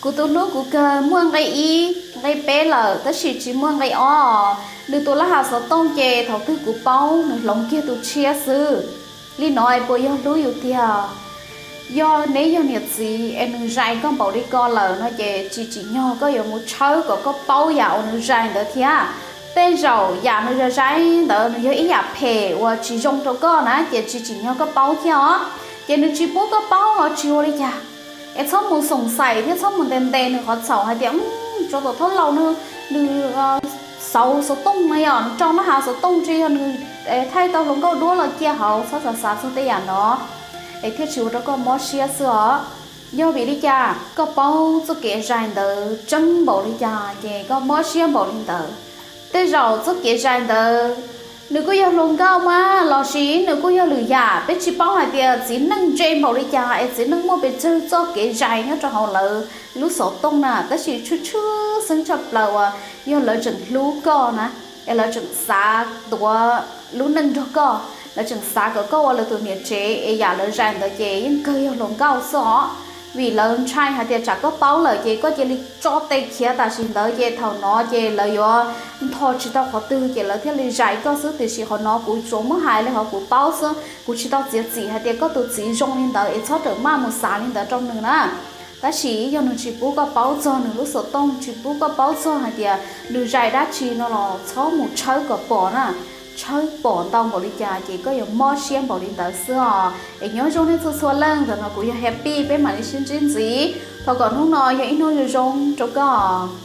Kuv tus hlub kuv kawg, muaj nqe ib nqe peb lawm tab sis tsis muaj nqe ob. Nws tus laj hav xov tooj ces thaum twg kuv paub nws hloov kiag tus tshiab xwb. Li no es puas yog hlub yus tiag? Yog neb yog niam txiv es nws zais koj npaum li ko lawm no ces tsis tsim nyog koj yuav mus tshawb kom koj paub yam uas nws zais ntawd thiab. Tej zaum yam nws zais zais ntawd nws yog ib yam phem uas tsis zoo rau koj na ces tsis tsim nyog koj paub thiab os. Ces nws tsis pub koj paub los tsis ua li cas, es txhob mus xoom xaim thiab txhob mus ntes ntes nws qhov txhaum hais tias tsov tom thab laus no nws xauv xov tooj no yog nws rau laj hav xov tooj tsis yog nws thaij tau hluas nkauj duab los cia hauv, txhob xav xav txog tej yam no es thiaj tsis ua rau koj mob siab xwb os. Yog vim li cas koj paub txoj kev zais ntawd tseeb npaum li cas ces koj mob siab npaum li ntawd. Tej zaum txoj kev zais ntawd nws kuj yog hluas nkauj mas lossis nws kuj yog lwm yam, peb tsis paub hais tias txiv neej ntse npaum li cas es txiv neej muaj pes tsawg txoj kev zais nyob rau hauv lawv lub xov tooj na, tab sis tshwj tshwj xeeb tshaj plaws uas yog lawv tseem hlub koj na, es lawv tseem xav tuav lub neej nrog koj, lawv tseem xav kom koj ua lawv tus niam tsev es yam lawv zais ntawd ces yeej kawg yog hluas nkauj xwb os. Vim lawv ntshai hais tias tsam koj paub lawm ces koj cia li tso tes khiav tam sim ntawd ces thaum no ces lawv yuav ntho tsis tau qhov twg ces lawv thiaj li zais koj xwb. Tiam sis qhov no kuv tsuas muab hais li qhov kuv paub xwb, kuv tsis tau txiav txim hais tias koj tus txiv zoo li ntawd es txhob rawm maj mus xav li ntawd rau nws na. Tab sis yog nws tsis pub koj paub txog nws lub xov tooj, tsis pub koj paub txog hais tias nws zais dab tsi no los txhob mus tshawb kom pom na. Tshawb pom ntau npaum li cas ces koj yuav mob siab npaum li ntawd xwb os. Es nyob zoo nej txhua txhua leej, ntawm no kuv yog Happy, peb mam li sib ntsib ntxiv. Thov kom hnub no yog ib hnub zoo zoo rau koj.